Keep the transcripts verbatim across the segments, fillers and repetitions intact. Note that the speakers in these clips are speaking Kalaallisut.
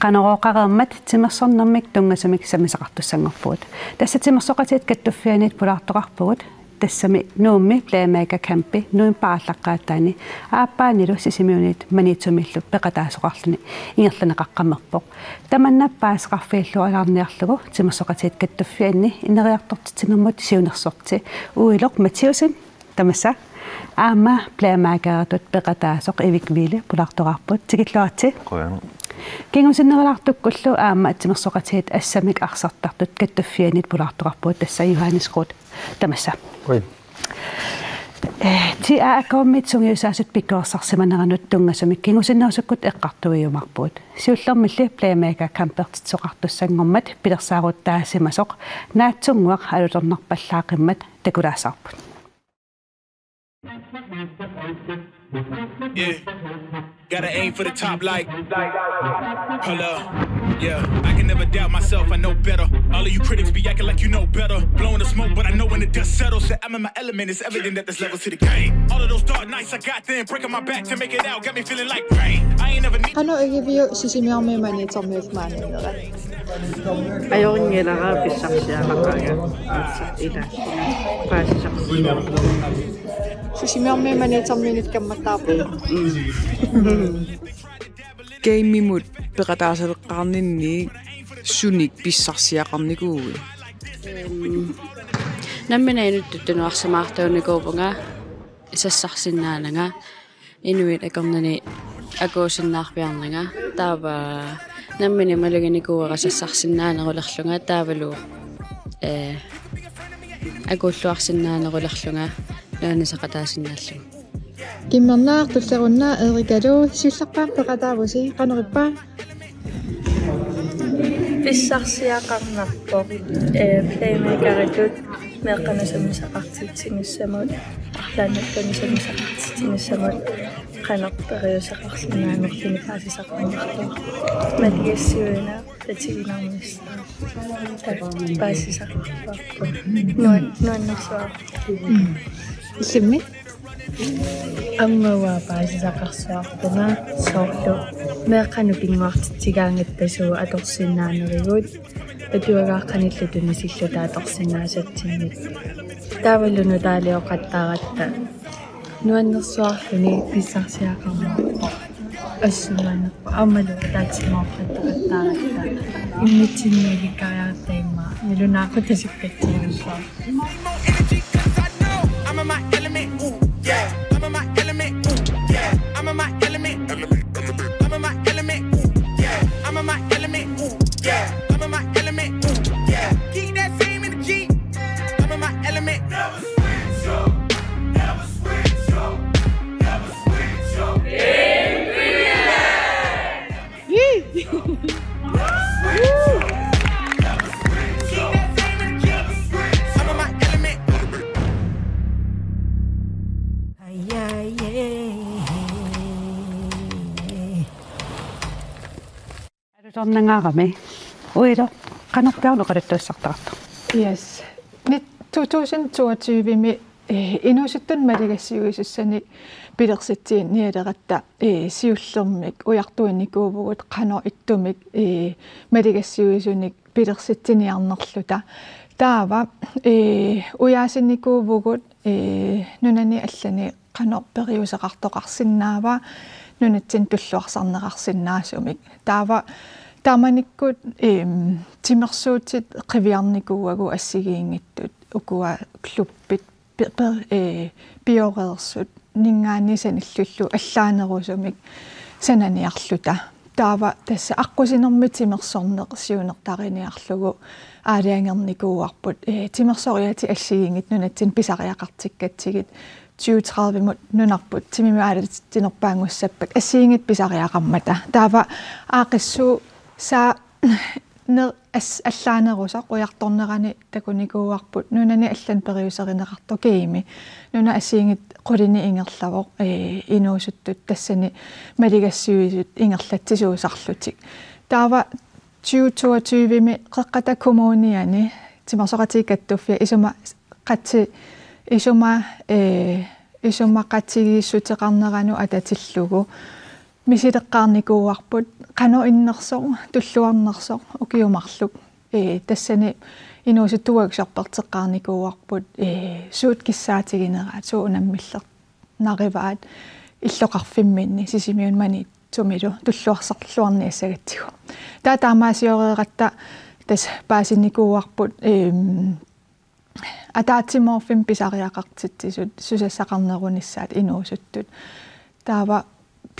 Qanorooqareermat timersornermik tunngasumik sammisaqartussanngorpugut. Tassa Timersoqatigiit Kattuffianniit pulaartoqarpugut. Tassami Nuummi Playmaker Campi novembarip aallaqqaataani aappaanilu Sisimiuniit Maniitsumiillu peqataasoqarluni ingerlanneqaqqammerpoq. Tamanna paasisaqarfiilluarniarlugu Timersoqatigiit Kattuffianni ineriartortitsinermut siunnersorti Uiloq Mathiussen, tamassa, aamma Playmakeritut peqataasoq Erik Wiele pulaartoqarput. Tikilluaritsi. Qujanaq. Kingusinnerulaartukkullu aamma Timersoqatigiit assammik arsartartut Kattuffianniit pulaartoqarpugut, tassa Johannes Groth, tamassa. Ui. Eh, T A A K-miit sungiusaasut pikkorissarsimaneranut tunngasumik kingusinnerusukkut eqqartuiumaarpugut. Siullermilli Playmaker Campertitsisoqartussanngormat pilersaaruttaasimasoq naatsunnguaq alutornarpallaaqimmat takulaassavarput. Yeah. Gotta aim for the top like. Hold up. Yeah, I can never doubt myself, I know better. All of you critics be acting like you know better. Blowing the smoke, but I know when the dust settles. Said I'm in my element, it's evident that there's levels to the game. All of those dark nights I got, then breaking my back to make it out. Got me feeling like rain. I ain't never need Qanoq igiviuk Sisimiormiit Maniitsormiit maaniinnerat? Ajorinngilaq pissarsiaqaqaanga. Ila. Paasisarsiaq. Sisimiormiit Maniitsormiinit kammattaarput. Gamemut peqataasaleqqaarninni sunik pissarsiaqarnikuuit? Ehm, nammineq inuttut tunuarsimaartuunikuuvunga, sassarsinnaananga, inuit akornanni akuusinnaarpiarnanga, taava nammineq maluginikuuara sassarsinnaanerulerlunga, taavalu, eh, akuulluarsinnaanerulerlunga, nuannisaqataasinnaallunga. Kimmernaaq, tullerunnaaq, Erikalu, siullerpaaq peqataavusi, qanorippa? Pissarsiaqarnarpoq, eh, Playmakeritut meeqqanut sammisaqartitsinissamut, arlaannakkut sammisaqartitsinissamut, qanoq periuseqarsinnaanerluni paasisaqarnarpoq. Maligassiuineq tatiginarnissaa. Taava paasisaqarparput. Nuan-, nuannersuaq. Mm. Illimmi? Aamma uanga paasisaqarsuarpunga soorlu meeqqanut pinnguartitsigaangatta suut atorsinnaanerigut, atuagaq qanillit tunisilluta atorsinnaasatsinnik. Taavalu nutaalioqattaaratta nuannersuarluni pissarsiaqarnerpoq. Assut nuannerpoq. Aammalu ataatsimooqqattaaratta immitsinnut ilikkariaratta immaqa nalunaaqutaq sukkatsigissuaq. More energy 'cause I know I'm in my element, ooh, yeah. I'm in my element, ooh, yeah. I'm in my element, element, element. I'm in my element, ooh, yeah. I'm in my element, ooh, yeah. I'm in my element, ooh, yeah. Keep that same energy. I'm in my element. Never switch up, never switch up, never switch up. Yee! Alutornangaarami. Uiloq, qanorpiaq oqaluttuassartartoq? Yes. Nit-, to tusind toogtyve-mi, eh, inuusuttunut maligassiuisussanik pilersitsinik nialeratta, eh, siullermik ujartuinikuuvugut qanoq ittumik, eh, maligassiuisunik pilersitsiniarnerluta. Taava, eh, ujaasinnikuuvugut, eh, nunani allani qanoq periuseqartoqarsinnaava nunatsinni tulluarsarneqarsinnaasumik. Taava taamanikkut, em, timersuutit qiviarnikuuagut assigiinngitsut, ukua klubbit, pe-, pe-, eh, pioreersut, ninngaanniit sanillullu allaanerusumik sananiarluta. Taava tassa aqqusinermi timersorneq siunertariniarlugu aalajangernikuuarput, eh, timersoriaatit assigiinngitsut nunatsinni pisariaqartikkatsigit, tyve tredive-mut nunarput timimut aalatitsinerpaanngussappat assigiinngitsut pisariaqarmata. Taava aaqqissuussaa ner-, as-, allaanerusoq ujartornerani takunikuuarput nunani allani periuserineqartoq gamet. Nunat assigiinngitsut qulinik ingerlavoq, ee, inuusuttut tassani maligassiuisut ingerlatsisuusarlutik. Taava tyve toogtyve-mi Qeqqata Kommuniani Timersoqatigiit Kattuffia isuma qati-, isuma, ee, isumaqatigiissuteqarneranut atatillugu misileqqaarnikuuarput qanoq innersoq, tulluarnersoq ukiut marluk. Ee, tassani inuusuttut workshopperteqqaarnikuuarput, ee, suut kissaatigineraat, suut unammillernaruaat illoqarfimminni Sisimiuni Maniitsumilu tulluarsarluarniassagatsigu. Taava taamaasioreeratta tassa paasinikuuarput, em, ataatsimoorfimmi pisariaqartitsisut susassaqarnerunissaat inuusuttut. Taava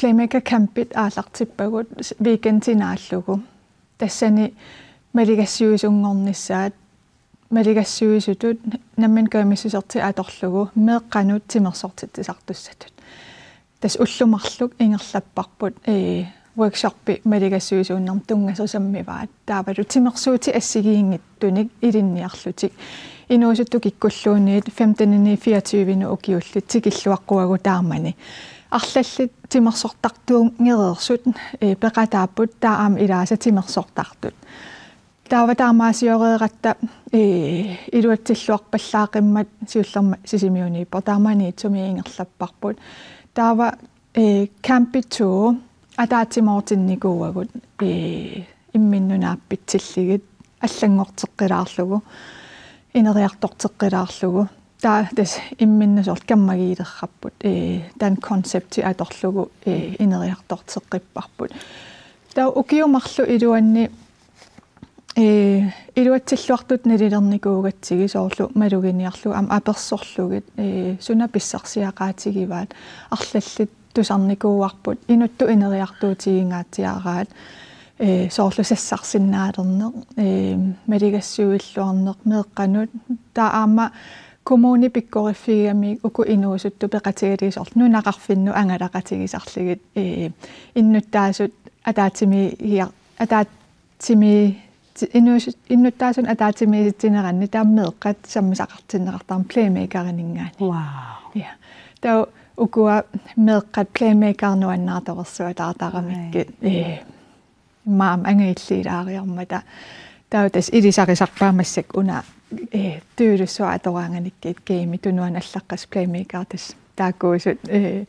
Playmaker Campit aallartippagut weekendinaallugu. Tassani maligassiuisunngornissaat, maligassiuisutut nammineq kajumissusertik atorlugu meeqqanut timersortitsisartussatut. Tassa ullut marluk ingerlapparput, ee, workshopi maligassiuisuunnermut tunngasoq sammivaat. Taavalu timersuutit assigiinngitsunik ilinniarlutik inuusuttut kikkulluunniit femteniniit fireogtyvenut ukiullit tikilluaqquagut taamani. Arlallit timersortartuunngereersut, ee, peqataapput, taava aamma ilaasa timersortartut. Taava taamaasioreeratta, ee, iluatsilluarpallaaqimmat siullermik Sisimiuniippoq, taava Maniitsumi ingerlapparput. Taava, ee, campi to ataatsimoortinnikuuagut, ee, imminnut naappitsillugit allanngorteqqilaarlugu, ineriartorteqqilaarlugu. Taava tassa imminnut soorlu kammagiilerrapput, ee, taanna koncepti atorlugu, ee, ineriartorteqqipparput. Taava ukiut marluk iluanni, ee, iluatsilluartut nalilernikuugatsigit soorlu maluginiarlugit aamma apersorlugit, ee, suna pissarsiaqaatigivaat, arlallit tusarnikuuarput, inuttut ineriartuutigingaatsiaraat, ee, soorlu sassarsinnaalerneq, ee, maligassiuilluarneq meeqqanut, taava aamma kommuni pikkoriffigigamiuk uku inuusuttut peqatigalugit soorlu nunaqarfinnut angalaqatigisarlugit, ee, innuttaasut ataatsimiigiar-, ataatsimi-, ti-, inuus-, innuttaasunut ataatsimiititsineranni taava meeqqat sammisaqartinneqartarmata Playmakerininngaanniit. Wow. Ja. Taava ukua meeqqat Playmaker nuannaartorsuataartaramikkit. Ai. Ee, maam angajilliilaariarmata. Taava tassa ilisarisarpaat massakkut una, ee, tøylussuaq atoraanganikkit, gami tunuani allaqqasoq Playmaker tassa taakkuusut, ee,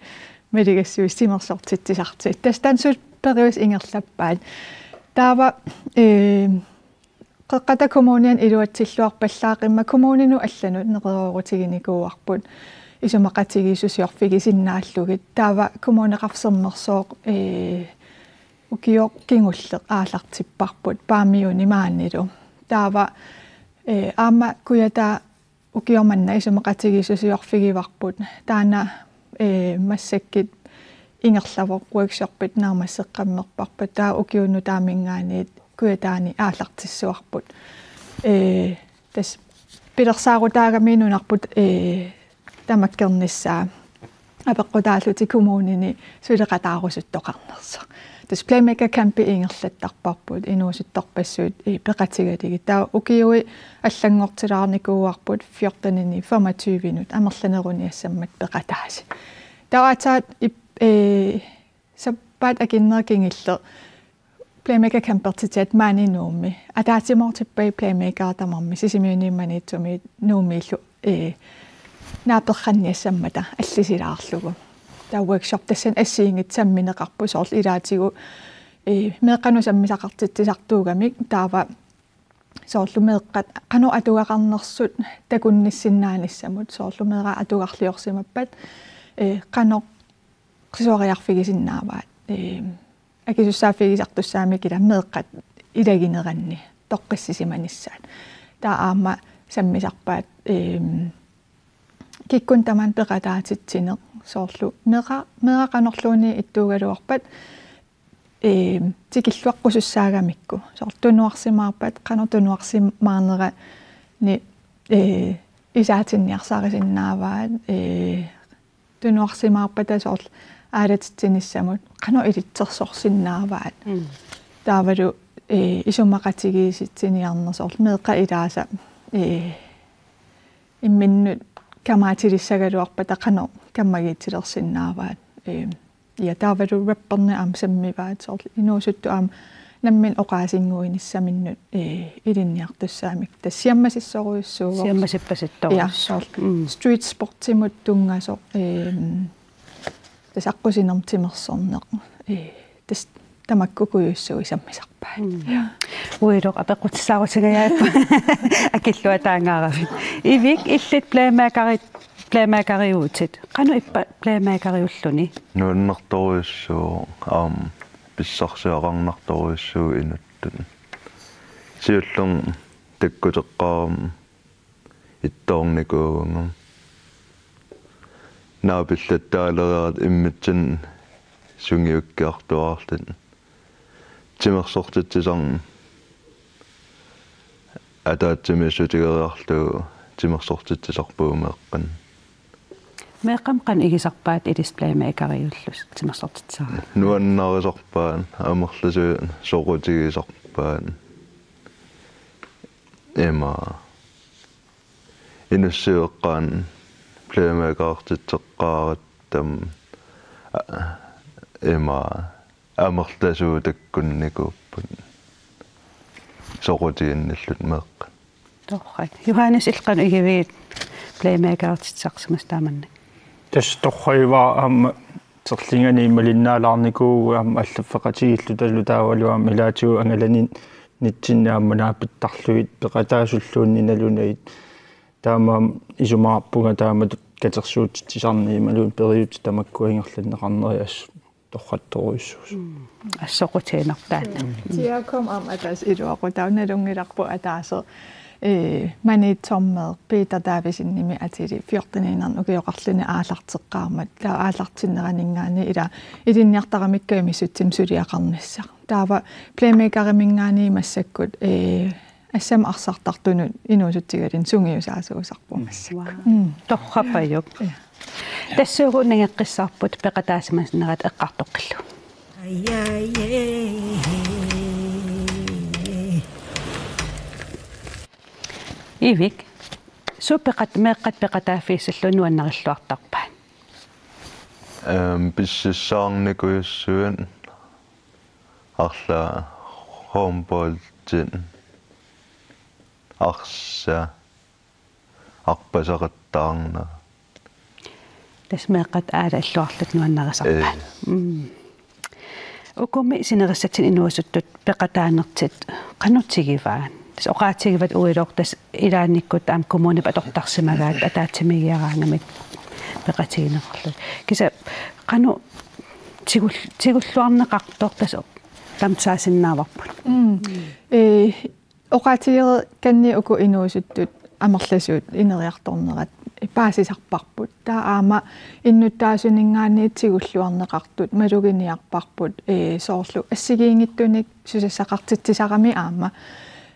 maligassiuisut timersortitsisartut. Tassa taanna suli periuseq ingerlappaat. Taava, ee, Qeqqata Kommuniani iluatsilluarpallaaqimmat kommuninut allanut neqeroorutiginikuuarput isumaqatigiissusiorfigisinnaallugit. Taava Kommuneqarfik Sermersooq, ee, ukioq kingulleq aallartipparput Paamiuni maanilu. Taava, ee, aamma Kujataa ukioq manna isumaqatigiissusiorfigivarput. Taanna, ee, massakkut ingerlavoq, workshopit naammasseqqammerparput. Taava ukiup nutaaminngaanniit Kujataani aallartissuarput. Ee, tassa pilersaarutaagami nunarput, ee, tamakkernissaa apeqqutaallutik kommunini suleqataarusuttoqarnersoq. Tassa Playmaker Campi ingerlattarparput inuusuttorpassuit, ee, peqatigalugit. Taava ukiui allanngortilaarnikuuarput fjorteniniit femogtyvenut amerlaneruniassammat peqataasut. Taava aatsaat ip-, ee, sappaat akunnerit kingulliit Playmaker Campertitsiat maani Nuummi. Ataatsimoortippai Playmaker tamarmik Sisimiuniit Maniitsumiit Nuummiillu, ee, naapeqqanniassammata allisilaarlugu. Taava workshop tassani assigiinngitsut sammineqarput soorlu ilaatigut, ee, meeqqanut sammisaqartitsisartuugamik taava soorlu meeqqat qanoq atugaqarnersut takunnissinnaanissamut, soorlu meeraq atugarliorsimappat, ee, qanoq qisuariarfigisinnaavaat, ee, akisussaaffigisartussaamik ila meeqqat ilagineranni toqqissisimanissaat. Taava aamma sammisarpaat, em, kikkunnut tamanut peqataatitsineq soorlu meera-, meeraq qanorluunniit ittuugaluarpat, em, tikilluaqqusussaagamikku. Soorlu tunuarsimaarpat, qanoq tunuarsimaarnerani, ee, isaatinniarsarisinnaavaat, ee, tunuarsimaarpata soorlu aalatitsinissamut qanoq ilitsersorsinnaavaat. Mm. Taavalu ee, isumaqatigiissitsiniarneq soorlu meeqqat ilaasa, ee, imminnut kamaatilissagaluarpata qanoq kammagiittilersinnaavaat. Ee, ja taavalu rapperneq aamma sammivaat soorlu inuusuttut aamma nammineq oqaasinnguinissaminnut, ee, ilinniartussaamik. Tassa siammasissorujussuuvoq. Siammasippassittorujussuuvoq. Ja, soorlu. Mm. Street sportimut tunngasoq, ee, tassa aqqusinermut timersorneq. Ee, tassa tamakku kujussuit sammisarpaat. Mm. Ja. Uiloq apeqqutissaarusingajaappa. Akilluataangaaravit. Ivik, illit playmakerit, playmakeriuvutit. Qanoq ippa playmakeriulluni? Nuannertorujussuuvoq aamma pissarsiaqarnartorujussuuvoq inuttut. Siullermik takkuteqqaarama ittoornikuuvunga. Naapillattaaleriarat immitsinnut sungiukkiartuaarluta. Timersortitsisarneq ataatsimiissutigeriarlugu timersortitsisarpugut meeqqanut. Meeqqamik qanoq igisarpaat ilissi playmakeriullusi timersortitsisaraanni? Nuannarisarpaat, amerlasuut soqutigisarpaat. Ima. Inussiveqqaanni playmakertitseqqaaratta aamma, a-, ima amerlasuut takkunnikuupput soqutiginnillutik meeqqat. Torrak. Johannes, illit qanoq igivigit playmakertitsisarsimasut taamannak? Tassa torragivara aamma terlingani malinnaalaarnikuuvugut aamma allaffeqatigiillutalu taavalu aamma ilaatigut angalaninitsinni aamma naapittarlugit peqataasulluunniit nalunagit. Taamaammat isumaqarpunga taamatut katersuutitsisarneq imaluunniit periutsit tamakku ingerlanneqarnerat assut torrattorujussuusoq. Mm. Assut soqutiginarpoq taanna. Mm. Tiakom aamma ataaseq iluaqutaavoq, nalunngilarput ataaseq, ee, Maniitsormeeq Peter Davidsenimik atilik fjorteniinnarnik ukioqarluni aallarteqqaarmat. Taava aallartinneraninngaanniit ila ilinniartaramikku imissutsimik suliaqarnissaq. Taava playmakeriminngaanniit massakkut, ee, assammik arsartartunut inuusuttugaluni sungiusaasuusarpoq massakkut. Wow. Mm. Torrappajuk. Ja. Tassuugu nangeqqissaarput peqataasimanerat eqqartoqqillugu. Ivik, suut peqat-, meeqqat peqataaffigissallugu nuannarilluartarpaat? Ehm, pissussaarnikujussuit arlaat håndboldi, arsaq, arpasaqattaarneq. Tassa meeqqat aalaalluarlutik nuannarisarpaat. Ee. Mm. Ukumi sinerissatsinni inuusuttut peqataanertik qanoq tigivaat? Tassa oqaatigivat uiloq tassa ilaannikkut aamma kommunip atortarsimagaat ataatsimiigiaraangamik peqatigineqarluni. Kisianni qanoq tigul-, tigulluarneqartoq tassa tamassaasinnaavarput. Mm. Ee, oqaatigereerikkanni uku inuusuttut amerlasuut ineriartornerat paasisarparput. Taava aamma innuttaasuninngaanniit tigulluarneqartut maluginiarparput, ee, soorlu assigiinngitsunik susassaqartitsisarami aamma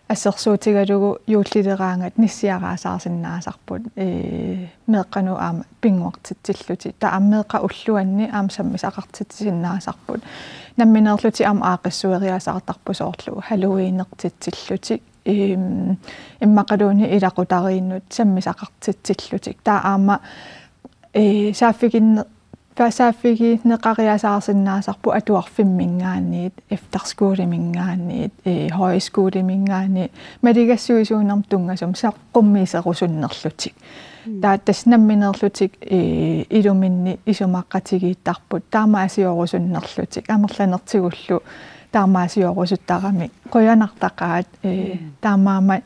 assersuutigalugu juullileraangat nissiaraasaarsinnaasarput, ee, meeqqanut aamma pinnguartitsillutik. Taava aamma meeqqat ulluanni aamma sammisaqartitsisinnaasarput. Nammineerlutik aamma aaqqissueriasaartarput soorlu halloweenertitsillutik. Ehm, immaqaluunniit ilaqutariinnut sammisaqartitsillutik. Taava aamma, ee, saaffiginne-, pa-, saaffigineqariasaarsinnaasarput atuarfimminngaanniit, efterskoleminngaanniit, ee, højskoleminngaanniit, maligassuisuunermut tunngasumik saqqummiiserusunnerlutik. Mm. Taava tassa nammineerlutik, ee, iluminni isumaqatigiittarput, taamaasiorusunnerlutik, amerlanertigullu taamaasiorusuttarami qujanartaqaat, ee, mm, taamaammat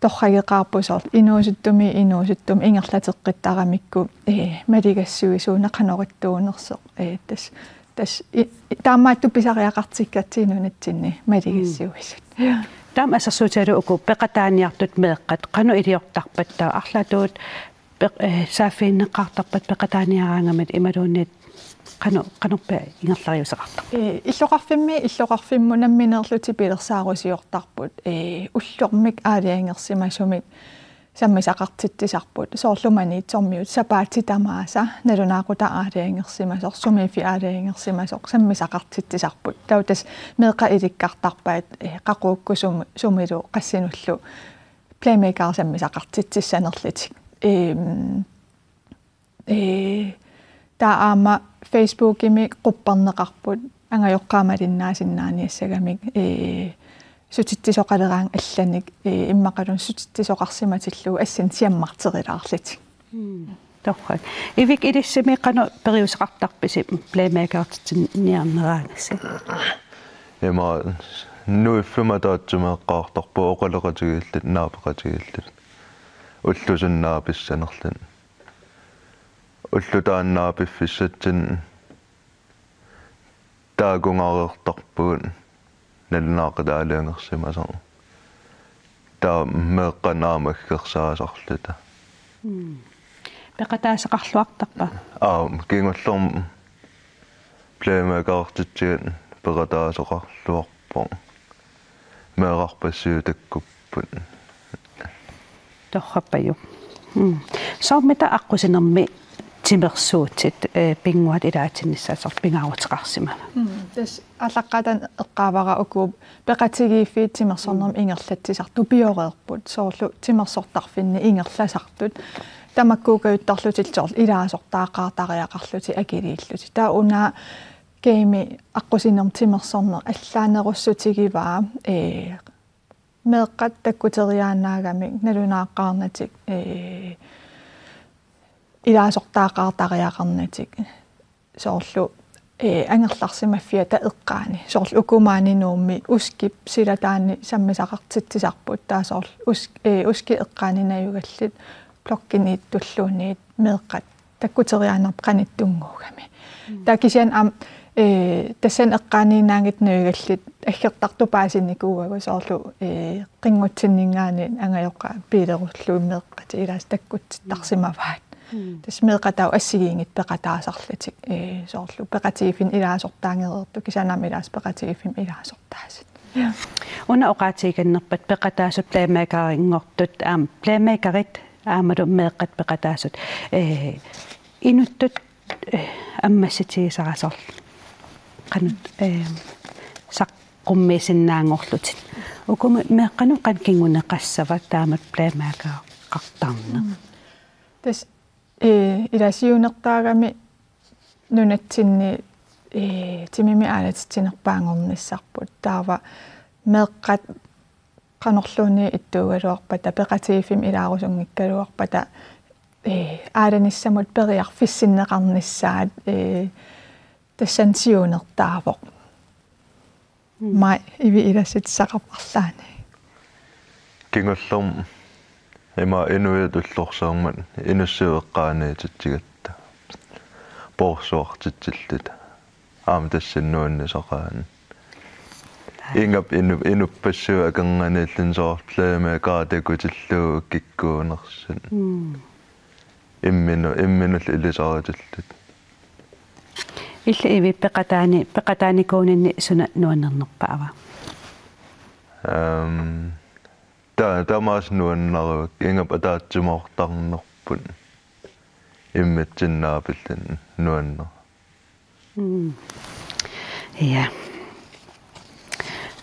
torrageqaarput soorlu inuusuttumit inuusuttumut ingerlateqqittaramikku, ee, maligassuisuuneq qanoq ittuunersoq, ee, tassa, tassa i-, i-, taamaattut pisariaqartikkatsigu nunatsinni maligassuisut. Mm. Ja. Taama assersuutigalugu uku peqataaniartut meeqqat qanoq iliortarpat taava arlaatigut peq-, ee, saaffiginneqqaartarpat peqataaniaraangamik imaluunniit qanoq, qanorpiaq ingerlariuseqartarpa? Ee, illoqarfimmi, illoqarfimmut nammineerlutik pilersaarusiortarput, ee, ullormik aalajangersimasumik sammisaqartitsisarput, soorlu Maniitsormiut sapaatit tamaasa nalunaaqutaq aalajangersimasoq, sumiiffik aalajangersimasoq sammisaqartitsisarput. Taava tassa meeqqat ilikkartarpaat, eh, qaqugukkut sum-, sumilu qassinullu playmaker sammisaqartitsissanerlutik. Ehm, ee, taava aamma Facebookimi qupperneqarput angajoqqaat malinnaasinnaaniassagamik, ee, sutitsisoqaleraangat allanik, ee, immaqaluunniit sutitsisoqarsimatillugu assinnik siammarterilaarlutik. Mm. Torrak. Ivik, ilissimi qanoq periuseqartarpisi playmakertitsiniarneraangassi? Ima nuiffimma ataatsimoortarpoq oqaloqatigiilluta, naapeqatigiilluta. Ullusinnaapissanerluta. Ulloq taanna naapiffissatsinnut taakunngareertarpugut nalunaaqutaq aalajangersimasoq. Taava meeqqanut aamma aggersaasarluta. Mm. Peqataasoqarluartarpa? Aa, kingullermik playmakertitsigatta peqataasoqarluarpoq. Meerarpassuit takkupput. Torrappajuk. Mm. Soormita aqqusinermi timersuutit, eh, pinnguat ilaatinnissaat soorlu pingaaruteqarsimava? Mm. Tassa aallaqqaataani eqqaavara uku peqatigiiffiit timersornermik ingerlatsisartut pioreerput. Soorlu timersortarfinni ingerlasartut. Tamakkuukajuttarlutillu soorlu ilaasortaaqaartariaqarlutik akiliillutik. Taava una game aqqusinermut timersorneq allaanerussutigivaa, ee, meeqqat takkuteriaannaagamik nalunaaqqaarnatik, ee, ilaasortaaqaartariaqarnatik soorlu, ee, angerlarsimaffiata eqqaani. Soorlu uku maani Nuummi Uskip silataanni sammisaqartitsisarput, taava soorlu Usk-, ee, Uskip eqqaani najugallit blokkiniittulluunniit meeqqat takkuteriaannarput qanittunnguugami. Mm. Taava kisianni aamma, ee, tassani eqqaaniinnaanngitsut najugallit aggertartut paasinikuuagut soorlu, ee, qinngutsinninngaanniit angajoqqaat piilerullugit meeqqat ilaasa takkutsittarsimavaat. Mm. Tassa meeqqat taava assigiinngitsut peqataasarlutik, ee, soorlu peqatigiiffinni ilaasortaangereertut kisianni aamma ilaasa peqatigiiffimmi ilaasortaasut. Ja. Una oqaatigikannerpat peqataasut playmakerinngortut, aamma playmakerit aammalu meeqqat peqataasut, eh, inuttut, eh, ammassutigisara soorlu qanoq, eh, saqqummiisinnaanngorlutit. Ukumi meeqqanut qanoq kinguneqassava taamatut playmakereqartarneq? Mm. Tassa, eh, ila siunertaagami nunatsinni, ee, timimik aalatitsinerpaanngornissarput. Taava meeqqat qanorluunniit ittuugaluarpata, peqatigiiffimmi ilaarusunngikkaluarpata, ee, aalanissamut periarfissinneqarnissaat, ee, tassani siunertaavoq. Mm. Mai, Ivik, ilassutissaqarpa arlaannik? Kingullermik ima inuit ullorsiormat inussivik eqqaaniititsigatta. Poorsuartitsilluta. Aamma tassani nuannisaqaani. Ingap inu-, inuppassuit akornanniilluni soorlu playmakerit takutillugu kikkuunersut. Mm. Imminu-, imminullu ilisaritilluta. Illit, Ivik, peqataani-, peqataanikuuninni suna nuannernerpaava? Ehm, ta-, tamaasa nuannarivakka, ingap ataatsimoortarnerput imminnut naapilluni nuanneq. Mm. Ja.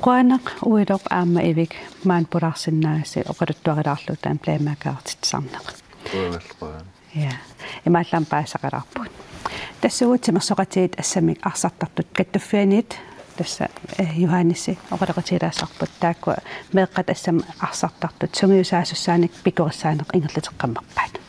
Qujanaq Uilup aamma Ivik maani pulaarsinnaagassi oqaluttuarilaarlugu taanna playmakertitsisarneq. Qujanaq, qujanaq. Ja. Imaallaat paasisaqalaarpugut. Tassa uagut timersoqatigiit assammik arsartartut kattuffianniit tassa, eh, Johannes oqaloqatigilaassavarput, taakkua meeqqat assammik arsartartut sungiusaasussaanik pikkorissaaneq ingerlateqqammerpaat.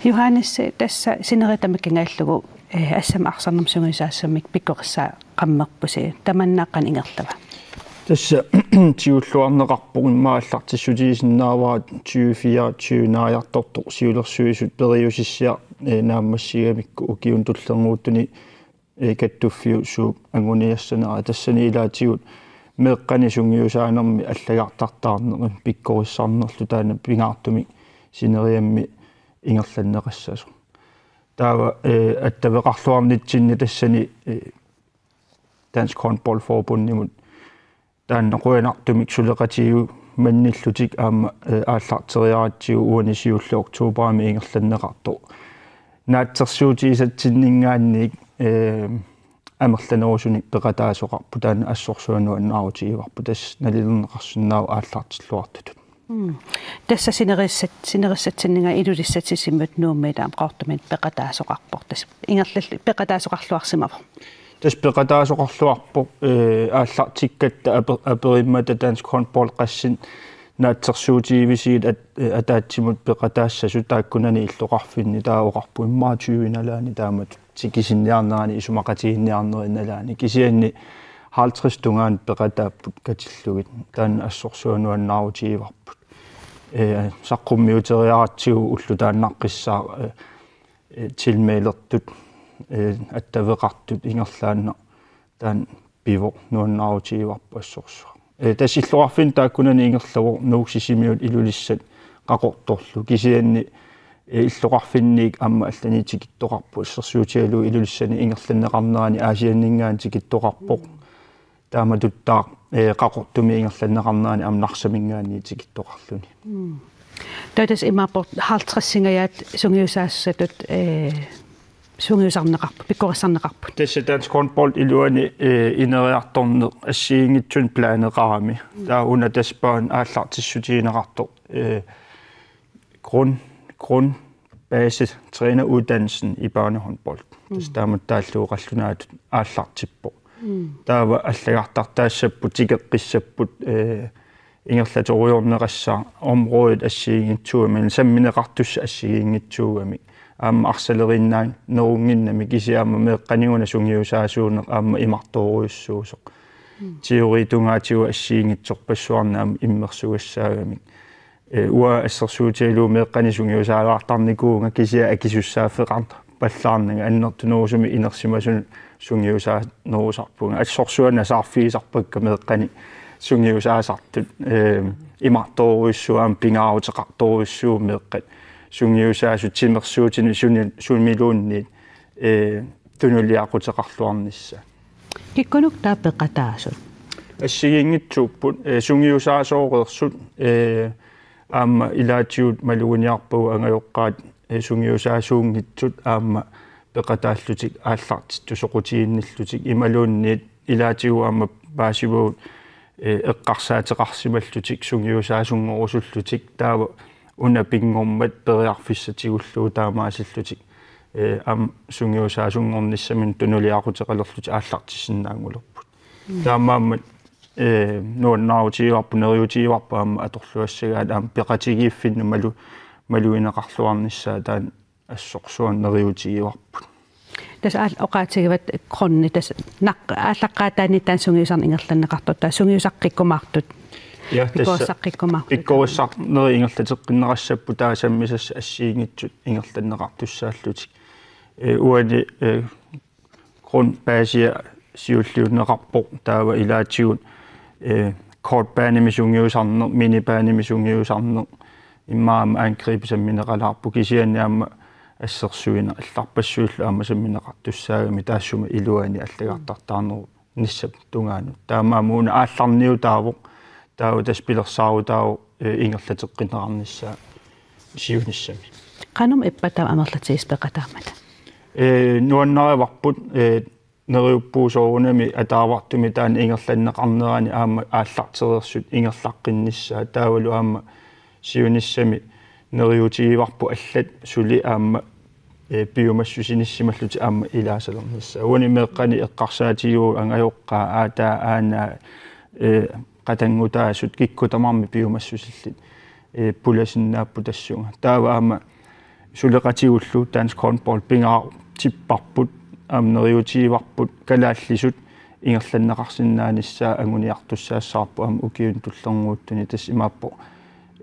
Johannes, tassa sineriak tamakkiingajallugu, eh, assammik arsarnermik sungiusaassummik pikkorissaaqqammerpusi. Tamanna qanoq ingerlava? Tassa tigulluarneqarpoq, immaqa aallartissutigisinnaavara tyve fireogtyve naajartortoq siulersuisut periusissiaq, eh, naammassigamikku ukiuni tulliuttuni, eh, kattuffiup suup anguniassanera, tassani ilaatigut meeqqani sungiusaanermi allagartartaarneq pikkorissarnerlu taanna pingaartumik sineriammi ingerlanneqassasoq. Taava, eh, attaveqarluarnitsinni tassani, eh, Dansk Håndboldforbundimut taanna qujanartumik suleqatigiummannillutik aamma, eh, aallarteriaratsigu uani siulleq oktoberimi ingerlanneqartoq. Naatsorsuutigisatsinninngaanniit, eh, amerlanerusunik peqataasoqarpoq, taanna assorsuaq nuannaarutigivarput, tassa nalilerneqarsinnaavoq aallartilluartutut. Mm. Tassa sinerissat-, sinerissatsinninngaanniit Ilulissat Sisimiut Nuummiit aamma Qaqortumiit peqataasoqarpoq. Tassa ingerlalli-, peqataasoqarluarsimavoq. Tassa peqataasoqarluarpoq, eh, aallartikkatta ape-, aperimmata Dansk Håndbold qassit naatsorsuutigivisigut at-, eh, ataatsimut peqataassasut taakkunani illoqarfinni, taava oqarpoq immaqa tyve nalaani taamatut tikisinniarnerani isumaqatiginninniarneri nalaani. Kisianni halvtreds tungaanut peqataapput katillugit. Taanna assorsuaq nuannaarutigivarput. Eh, saqqummiuteriaratsigu ulloq taannaqqissaaq, eh, eh, tilmeldertut, eh, attaveqartut ingerlaannaq taanna pivoq, nuannaarutigivarput assorsuaq. Eh, tassa illoqarfinni taakkunani ingerlavoq Nuuk, Sisimiut, Ilulissat Qaqortorlu. Kisianni, eh, illoqarfinniit aamma allanik tikittoqarpoq, assersuutigalugu Ilulissani ingerlanneqarnerani Aasianninngaanniit tikittoqarpoq. Taamatuttaaq, eh, Qaqortumi ingerlanneqarnerani aamma Narsaminngaanniit tikittoqarluni. Mm. Taava tassa imaappoq halvtredsingajaat sungiusaassatut, eh, sungiusarneqarput, pikkorissarneqarput. Tassa Dansk Håndbold iluani, eh, ineriartorneq assigiinngitsunik planeqarami. Taava una tassa børn aallartissutigineqartoq, eh, grund, grundbasetræneruddannelsen i børnehåndbold. Tassa taamatut taallugu qallunaatut aallartippoq. Mm. Taava allagartartaassapput, tikeqqissapput, eh, ingerlatorujorneqassaaq området assigiinngitsuugami, sammineqartussat assigiinngitsuugamik. Aamma arsaleriinnaannerunnginnami, kisianni aamma meeqqaniguna sungiusaasuuneq aamma imartoorujussuusoq. Mm. Teoritungaatigut assigiinngitsorpassuarnik aamma immersugassaagamik. Eh, uanga assersuutigalugu meeqqanik sungiusaalaartarnikuuvunga, kisianni akisussaaffeqarpallaarnanga, annertunerusumik inersimasunut sungiusaanerusarpunga. Assorsuaq nasaarfigisarpakka meeqqanik sungiusaasartut, eh, imartoorujussuuvoq, aamma pingaaruteqartorujussuuvoq meeqqat sungiusaasut timersuutinik suni-, sumiluunniit, eh, tunuliaquteqarluarnissaat. Kikkunuku taava peqataasut? Assigiinngitsuupput, eh, sungiusaasooreersut, eh, aamma ilaatigut maluginiarpagut angajoqqaat, eh, sungiusaasuunngitsut aamma peqataallutik aallartittut soqutiginnillutik, imaluunniit ilaatigut aamma paasivagut, eh, eqqarsaateqarsimallutik sungiusaasunngorusullutik, taava una pinngormat periarfissatigullugu taamaasillutik, eh, aamma sungiusaasunngornissaminut tunuliaquteqalerlutik aallartissinnaanngulerput. Mm. Taamaammat, eh, nuannaarutigivarput, neriuutigivarput aamma atorluassagaat aamma peqatigiiffinnut malu-, malugineqarluarnissaat, taanna assorsuaq neriuutigivarput. Tassa aal-, oqaatigivat grundi, tassa naq-, aallaqqaataaniit taanna sungiusarneq ingerlanneqartoq, taava sungiusaqqikkumaartut. Ja, tassa pikkorissaqqikkumaartut. Pikkorissarnerit ingerlateqqinneqassapput, taava sammisassat assigiinngitsut ingerlanneqartussaallutik. Eh, uani, eh, grundbasia siulliunneqarpoq, taava ilaatigut, eh, kortbanemi sungiusarneq, minibanemi sungiusarneq, immaqa aamma angribi sammineqalaarpoq, kisianni aamma assersuineq allarpassuillu aamma sammineqartussaagamik taassuma iluani allagartartaarnerunissap tungaanut. Taamaammat una aallarniutaavoq, taava tassa pilersaarutaavoq, eh, ingerlateqqinneqarnissaa siunissami. Qanormi ippa taava amerlatigisut peqataammata? Eh, nuannarivarput, eh, neriuppugut soorunami ataavartumik taanna ingerlanneqarnerani aamma aallartereersut ingerlaqqinnissaat, taavalu aamma siunissami neriuutigivarput allat suli aamma, eh, piumassusinissimallutik aamma ilaasalernissaat. Uani meeqqanik eqqarsaatigivagut angajoqqaat, aataa, aanaa, eh, qatanngutaasut, kikkut tamarmik piumassusillit, eh, pulasinnaapput tassunga. Taava aamma suleqatigullu Dansk Håndbold pingaartipparput, aamma neriuutigivarput kalaallisut ingerlanneqarsinnaanissaa anguniartussaassavarput aamma ukiuni tulliuttuni, tassa imaappoq,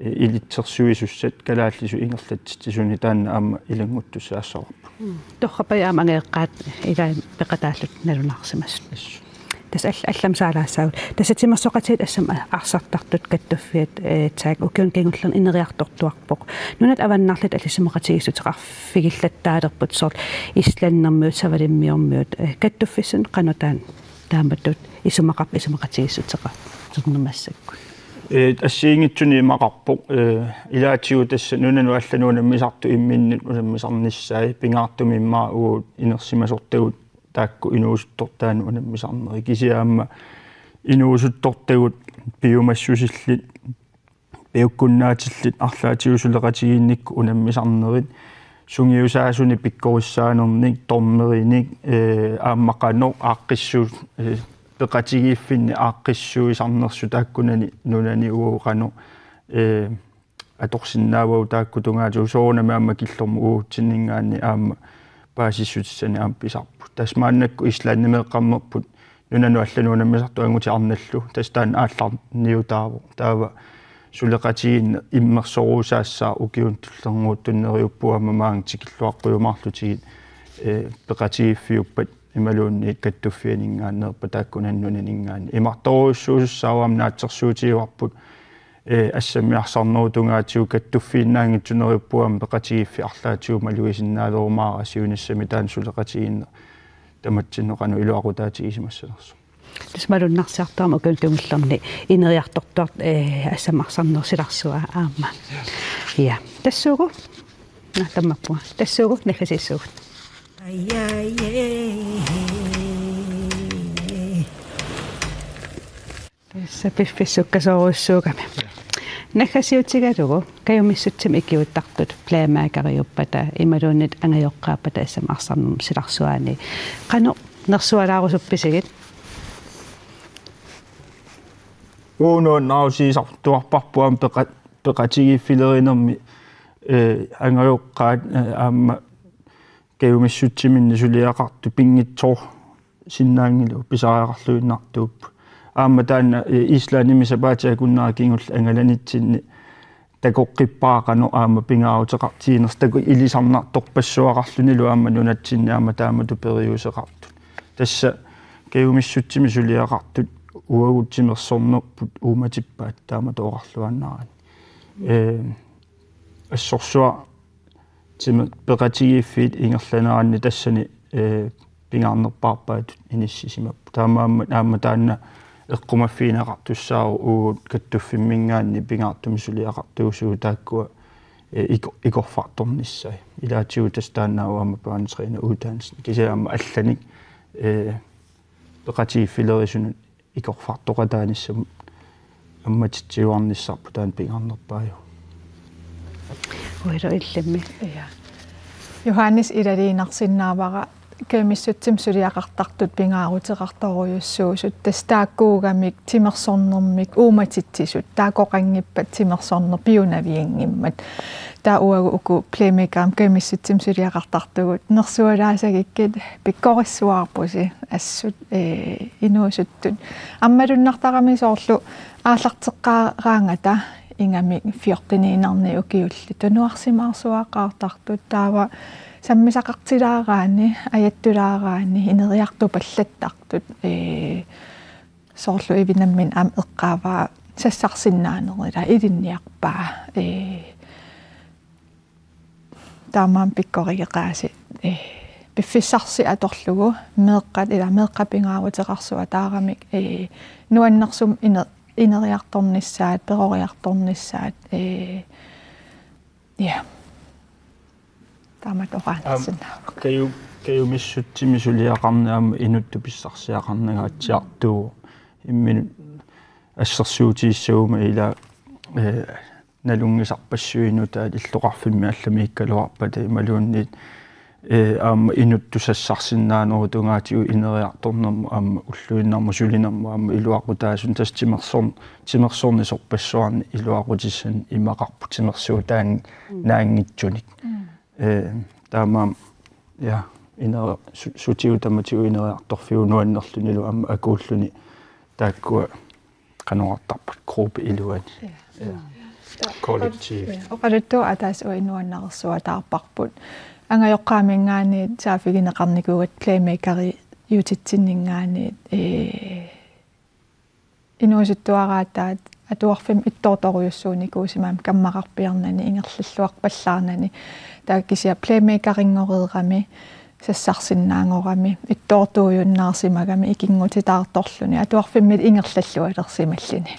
eh, ilitsersuisussat kalaallisut ingerlatsitsisunik, taanna aamma ilannguttussaassavarput. Mm. Torrappajaaq aamma angajoqqaat ilai peqataallutik nalunaarsimasut. Assut. Tassa all-, allamik saalaassaagut. Tassa timersoqatigiit assammik arsartartut Kattuffiat, eh, taakku ukiuni kingullerni ineriartortuarpoq. Nunat avannarliit alisimoqatigiissuteqarfigillattaalerput, soorlu islandermiut, savalimmiormiut, eh, kattuffissuit qanoq taanna taamatut isumaqarp-, isumaqatigiissuteqarnermi massakkut. Ee, assigiinngitsunik imaqarpoq, ee, ilaatigut tassa nunanut allanut unammisartut imminnut unammisarnissaat, pingaartumik immaqa uagut inersimasortagut taakku inuusuttortaannut unammisarnerit, kisianni aamma inuusuttortagut piumassusillit, piukkunnaatillit arlaatigut suleqatigiinnikkut unammisarnerit, sungiusaasunik pikkorissaanernik, dommerinik, ee, aamma qanoq aaqqissuut, ee, peqatigiiffinni aaqqissuisarnersut taakkunani nunani uagut qanoq, ee, atorsinnaavagut taakku tungaatigut, soorunami aamma killormut uagutsinninngaanniit aamma paasissutissanik aamma pisarput. Tassa maannakkut Islandimeeqqammerput nunanut allanut unammisartut angutit arnallu. Tassa taanna aallarniutaavoq. Taava suleqatigiinneq immersorusaassaaq ukiuni tulliuttuni neriuppunga aamma maanga tikilluaqqujumaarlutigit, ee, peqatigiiffiuppat imaluunniit kattuffianinngaanneerpat taakkunani nunaninngaanniit. Imartorujussuusussaavoq aamma naatsorsuutigivarput, ee, assammiarsarnerup tungaatigut kattuffiinnaanngitsoq neriuppunga aamma peqatigiiffik arlaatigut malugisinnaalerumaarpoq siunissami taanna suleqatigiinneq tamatsinnut qanoq iluaqutaatigisimassanersoq. Tassa malunnarsiartorami ukiuni kingullerni ineriartortuartut, ee, assammiarsarnerup silarsua aamma. Ja. Tassuugu. Naa, tammappunga. Tassuugu, naggasiissuugut. Tassa piffissaq sukkasoorujussuugami. Naggasiutigalugu kajumissutsimik ikiuuttartut playmakeriuppata imaluunniit angajoqqaappata assammiarsarnermut silarsuaani. Qanoq nersualaarusuppisiuk? Uagut nuannaarutigisartuarparput aamma peqa-, peqatigiiffilerinermi, ee, angajoqqaat, ee, aamma kajumissutsiminnik suliaqartut pinngitsoorsinnaanngilagut pisariaqarluinnartuupput. Aamma taanna, ee, Islandimi sapaatip akunnera kingulleq angalanitsinni takoqqippara qanoq aamma pingaaruteqartiginersoq, taku ilisarnartorpassuaqarlunilu aamma nunatsinni aamma taamatut periuseqartut. Tassa kajumissutsimik suliaqartut uagut timersornerput uummatippaat taamatut oqarluaannaraanni. Ee, assorsuaq timi-, peqatigiiffiit ingerlaneranni tassani, ee, pingaarnerpaarpaatut inissisimapput. Taamaammat aamma taanna eqqumaffigineqartussaavoq uagut kattuffimminngaanniit pingaartumik suliaqartuusugut taakkua, ee, iko-, ikorfartornissaat. Ilaatigut tassa taanna aamma børnetræneruddannelsen. Kisianni aamma allanik, ee, peqatigiiffilerisunut ikorfartoqataanissamut ammatitsiuarnissarput taanna pingaarnerpaajuvoq. Uilu illimmi. Ja. Johannes ilaliinarsinnaavara kajumissutsimik suliaqartartut pingaaruteqartorujussuusut, tassa taakkuugamik timersornermik uummatitsisut, taakkoqanngippat timersorneq piunavianngimmat. Taava uagut uku playmakerimik kajumissutsimik suliaqartartugut nersualaasagikkit pikkorissuarpusi assut, ee, inuusuttut. Aamma malunnartarami soorlu aallarteqqaaraangata ingammik fjorteniinnarnik ukiullit tunuarsimaarsuaqaartartut taava sammisaqartilaaraanni, ajattulaaraanni, ineriartupallattartut, ee, soorlu Ivi nammineq aamma eqqaavaa sassarsinnaanerit ila ilinniarpaa, ee, taamaammat pikkorigeqaasi, ee, piffissarsi atorlugu meeqqat ila meeqqat pingaaruteqarsuataaramik, ee, nuannersumik ine-, ineriartornissaat, peroriartornissaat, ee, ja. Taamatut oqaannarsinnaavara. Aamma kaju-, kajumissutsimik suliaqarneq aamma inuttut pissarsiaqarnangaatsiartuuvoq. Imminut assersuutigissaguma ila, ee, nalunngisarpassuit nutaat illoqarfimmi allamiikkaluarpata imaluunniit, ee, aamma inuttut sassarsinnaanerup tungaatigut ineriartornermut aamma ulluinnarmut sulinermut aamma iluaqutaasut tassa timersorn-, timersorneq sorpassuarnik iluaqutissanik imaqarpoq timersuutaannaanngitsunik. Mm. Ee, taamaammat, ja, ineri-, su-, sutigut tamatigut ineriartorfiuvoq nuannerlunilu aamma akuulluni taakkua qanoq oqartarput gruppe iluani. Ja. Ja. Mm. Kollektiv. Ja, oqaluttuaq ataaseq uagut nuannareersuataarparput. Angajoqqaaminngaanniit saaffigineqarnikuugatta playmakeriutitsinninngaanniit, ee, inuusuttuaraataat atuarfimmi ittoortorujussuunikuusimagamik kammararpiarnani ingerlalluarpallaarnani. Taava kisianni playmakerinngorami sassarsinnaagorami, ittoortuujunnaarsimagami ikinngutitaartorluni, atuarfimmi ingerlallualersimalluni.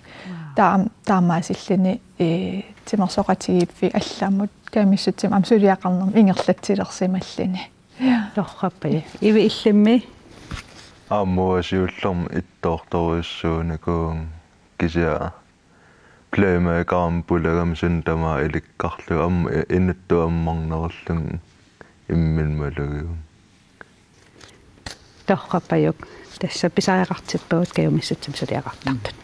Taam-, taamaasilluni, ee, timersoqatigiiffik allamut kajumissutsiminnik aamma suliaqarnermik ingerlatsilersimalluni. Ja. Torrappajuk. Ivi, illimmi? Aamma siullermik ittoortorujussuunikuuvunga, kisianni playmakerimi pulagami suna tamaat ilikkarlugu aamma i-, inuttut ammarnerullunga imminut malugivunga. Torrappajuk. Tassa pisariaqartippagut kajumissutsimik suliaqartartut.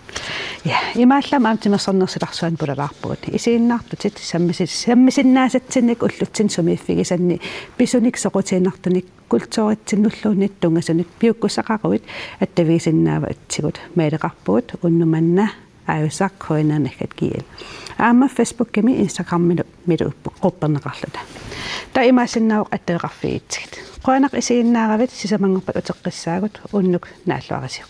Ja, imaallaat aamma timersornersilarsuanut pulalaarpugut. Isiginnaartutit sammisi-, sammisinnaasatsinnik ullutsinni sumiiffigisanni pisunik, soqutiginartunik, kulturitsinnulluunniit tungasunik piukkussaqaruit attavigisinnaavatsigut. Maileqarpugut unnuk manna aajusaq K N R naggat G L. Aamma Facebookimi Instagramimilu qupperneqarluta. Taava imaassinnaavoq attaveqarfigitsigit. Qujanaq isiginnaaravit, sisamanngorpat uteqqissaagut, unnuk naalluarisiuk.